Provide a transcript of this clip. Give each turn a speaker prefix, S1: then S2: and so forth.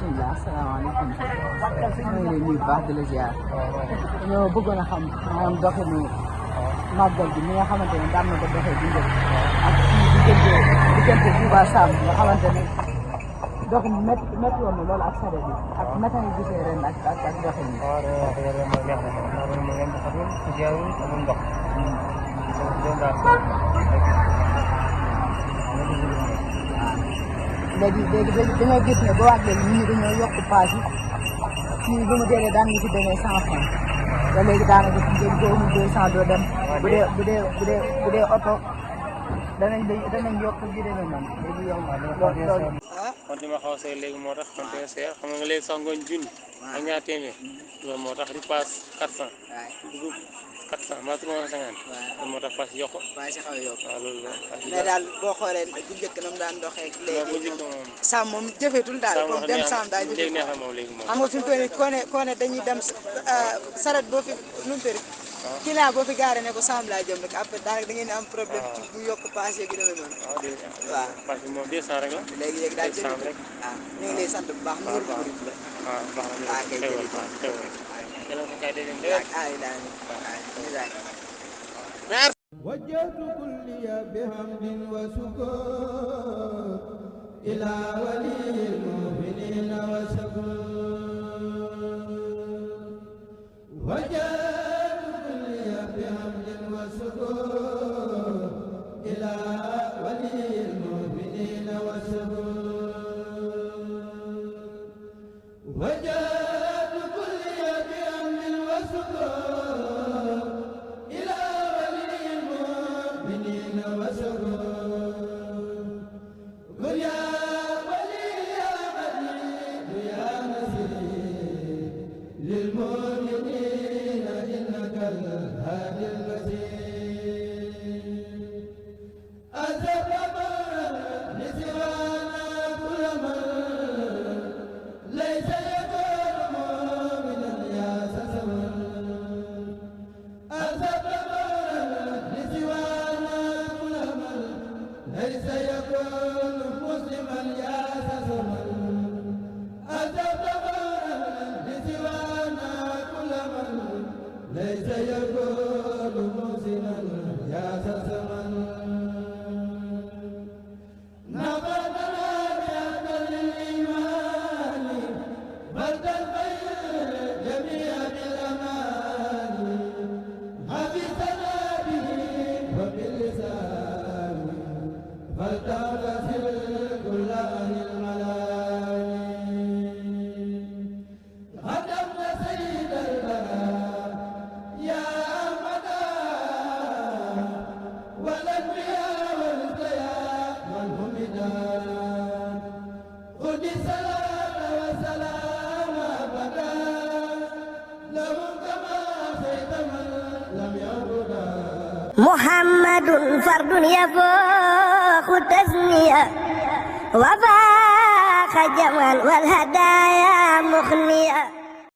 S1: bisimilah asalaamaaleykum maa ngi lay nuyu bu baax di la ziar dañoo bëggoon a xam maanaam doxinu màggal bi mi nga xamante ne daan na ko doxee bu njëkk ak ci diggante Touba Sam nga xamante ne doxin métti woon na loolu ak sare bi ak naka nga gisee ren ak doxin yi.
S2: waaw ren mooy neex na ndax ren mooy yem xatul jaarul amul ndox.
S1: léegi dañoo gis ne boo waat léegi nit ñi dañoo yokk paas yi fii bu mu dee daan ñu ci demee 100 francs te léegi daanaka ngeen ko amul 200 doo dem bu dee oto danañ yokk ji demee noonu léegi yow loolu
S2: kon li ma xaw a seet léegi moo tax kon tey seer xam nga léegi sax ngooñ junni ak ñaar téeméer loolu moo tax di paas 400 dugub 400 mbaa 350 loolu moo tax paas yokk
S3: waaye si xaw a yokk
S2: waaw loolu la
S3: mais daal boo xoolee bu njëkk na mu daan doxee
S2: bu
S3: léegi
S2: njëkk moom
S3: Sam moom jëfeetul daal comme dem Sam daal
S2: léegi neex na moom léegi moom
S3: xam nga fi mu toll nii koo ne dañuy dem saret boo fi nu mu tëri client boo fi gaare ne ko Sam laa jëm rek après daanaka da ngeen di am problème ci bu yokk paas yeeg yu demee noonu
S2: waaw dégg
S3: waaw
S2: parce que moom 200 rek la
S3: léegi daal jënd
S2: 200 rek
S3: waaw ñu ngi lay sant bu baax nuyu
S2: waaw
S3: la
S2: waaw baax na
S3: waaw kay
S2: xewal
S3: jërëjëf
S2: waaw xewal keneen ko kay dégg
S4: وجهت كلي بحمد وشكر إلى ولي المؤمنين وشكر وجهت كلي بحمد وشكر إلى ولي المؤمنين وشكر وجهت كلي بحمد وشكر للمؤمنين إنك الهادي المتين أسبب لسوانا كل من ليس يكون مؤمنا يا سسمن أسبب لسوانا كل من ليس يكون مسلما يا سسمن أسبب ليس يكون محسنا يا سسمن نبذنا بأهل الإيمان بل تنبين جميع الأمان حفظنا به وباللسان فلتغتسل كل عن الملائكة خدمنا سيد البراء يا أحمدا والأنبياء والأنبياء والهمدا خذ الصلاة والسلام أبدا لهم كما أتيت من لم يعبدا
S5: محمد فرد يفوق تسنية وفاق جمال والهدايا مخنية